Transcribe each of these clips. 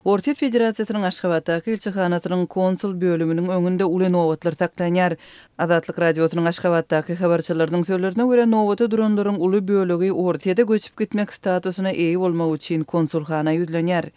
Orsýet Federasiýasynyň Aşgabatdaky ilçihanasynyň konsul bölüminiň öňünde uly nobatlar saklanýar. Azatlyk Radiosynyň Aşgabatdaky habarçylarynyň sözlerine görä, nobata duranlaryň uly bölegi Orsýete göçüp gitmek statusyna eýe bolmak üçin konsulhana ýüzlenýär.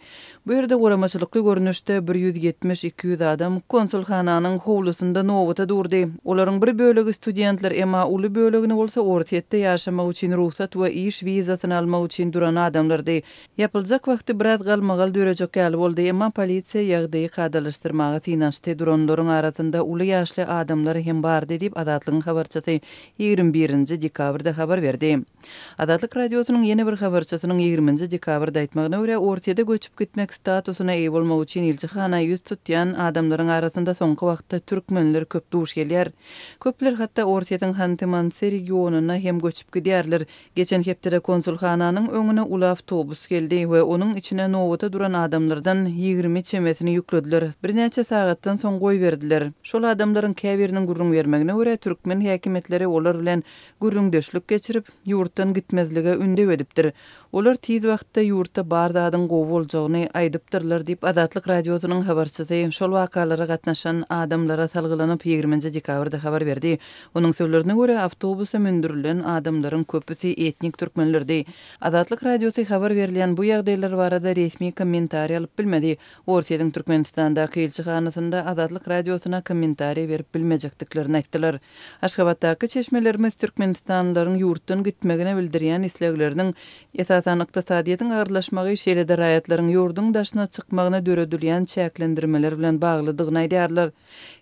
Bu ýerde guramaçylykly görnüşde bir 170-200 adam konsulhananyň howlusynda nobata durdy. Olaryň bir bölegi studentler, emma uly bölegini bolsa Orsýetde ýaşamak üçin rugsat we iş wizasyny almak üçin duran adamlardy. Ýapyljak wagty biraz galmagal dörejek ýaly boldy, emma polisiýa ýagdaýy kadalaşdyrmaga synanyşdy, duranlaryň arasynda uly ýaşly adamlar hem bardy diýip, Azatlygyň habarçysy 21-nji dekabrda habar berdi. Azatlyk Radiosynyň ýene bir habarçysynyň 20-nji dekabrda aýtmagyna görä, Orsýede göçüp gitmek statusyna eýe bolmak üçin ilçihana ýüz tutýan adamlaryň arasynda soňky wagtda türkmenler köp duş gelýär. Köpler hatda Orsýetiň Hanty-Mansi regionyna hem göçüp gidýärler. Geçen hepdede konsulhananyň öňüne uly awtobus geldi we onuň içine nobata duran adamlardan 20 çemesini ýüklediler. Birnäçe sagatdan soň goýberdiler. Şol adamlaryň käbiriniň gürrüň bermegine görä, türkmen häkimiýetleri olar bilen gürrüňdeşlik geçirip, ýurtdan gitmezlige ündew edipdir. Olar tiz wagtda ýurtda bar zadyň gowy boljagyny aýdypdyrlar diýip, Azatlyk Radiosynyň habarçysy şol wakalara gatnaşan adamlara salgylanyp, 20-nji dekabrda habar berdi. Onuň sözlerine görä, awtobusa mündürilen adamlaryň köpüsi etnik türkmenlerdi. Azatlyk Radiosy habar berilýän bu ýagdaýlar barada resmi kommentariý alyp bilmedi. Orsýetiň Türkmenistandaky ilçihanasynda Azatlyk Radiosyna kommentariý berip bilmejekdiklerini aýtdylar. Aşgabatdaky çeşmelerimiz türkmenistanlylaryň ýurtdan gitmegine bildirýän islegleriniň, esasan, ykdysadyýetiň agyrlaşmagy, şeýle-de raýatlaryň ýurduň daşyna çykmagyna döredilýän çäklendirmeler bilen baglydygyny aýdýarlar.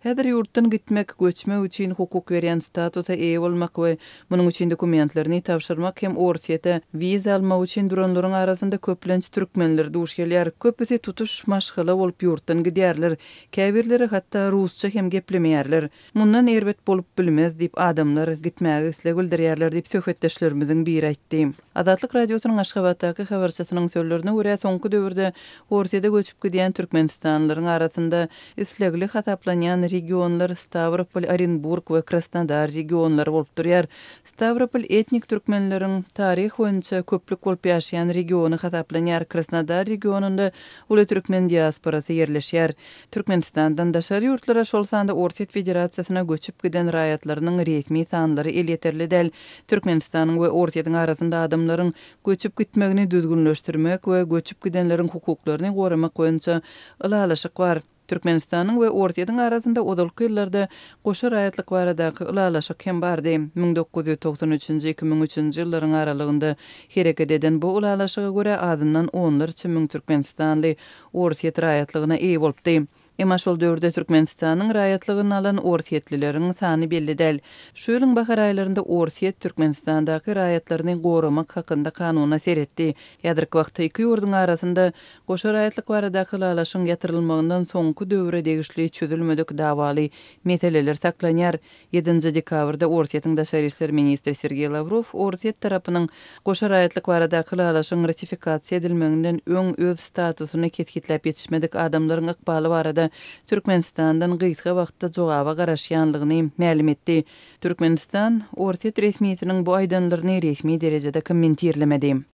Häzir ýurtdan gitmek, göçmek üçin hukuk berýän statusa eýe bolmak we munuň üçin dokumentlerini tabşyrmak hem Orsýete wiza almak üçin duranlaryň arasynda köplenç türkmenler duş gelýär. Köpüsi tutuş maşgala bolup ýurtdan gidýärler. Käbirleri hatda rusça hem geplemeýärler. Mundan erbet bolup bilmez diýip, adamlar gitmäge isleg bildirýärler diýip, söhbetdeşlerimiziň biri aýtdy. Azatlyk Radiosynyň Aşgabatdaky habarçysynyň sözlerine görä, soňky döwürde Orsýete göçüp gidýän türkmenistanlylaryň arasynda islegli hasaplanýan regionlar Stawropol, Orenburg we Krasnodar regionlary bolup durýar. Stawropol etnik türkmenleriň taryh boýunça köplük bolup ýaşaýan regiony hasaplanýar. Krasnodar regionynda uly türkmen diasporasy ýerleşýär. Türkmenistandan daşary ýurtlara, şol sanda Orsýet Federasiýasyna göçüp giden raýatlarynyň resmi sanlary elýeterli däl. Türkmenistanyň we Orsýetiň arasynda adamlaryň göçüp gitmegini düzgünleşdirmek we göçüp gidenleriň hukuklaryny goramak boýunça ylalaşyk bar. Türkmenistanyň we Orsýetiň arasynda ozalky ýyllarda goşa raýatlyk baradaky ylalaşyk hem bardy. 1993-nji, 2003-nji ýyllaryň aralygynda hereket eden bu ylalaşyga görä, azyndan onlarça müň türkmenistanly orsýet raýatlygyna eýe bolupdy. Emma şol döwürde Türkmenistanyň raýatlygyny alan orsýetlileriň sany belli däl. Şu ýylyň bahar aýlarynda Orsýet Türkmenistandaky raýatlaryny goramak hakynda kanuna seretdi. Häzirki wagtda iki ýurduň arasynda goşa raýatlyk baradaky ylalaşygyň ýatyrylmagyndan soňky döwre degişli çözülmedik dawaly meseleler saklanýar. Ýedinji dekabrda Orsýetiň daşary işler ministri Sergeý Lawrow Orsýet tarapynyň goşa raýatlyk baradaky ylalaşygyň ratifikasiýa edilmeginden öň öz statusyny kesgitläp ýetişmedik adamlaryň ykbaly barada Türkmenistandan gysga wagtda jogaba garaşýanlygyny mälim etdi. Türkmenistan Orsýet resmisiniň bu aýdanlaryny resmi derejede kommentirlemedi.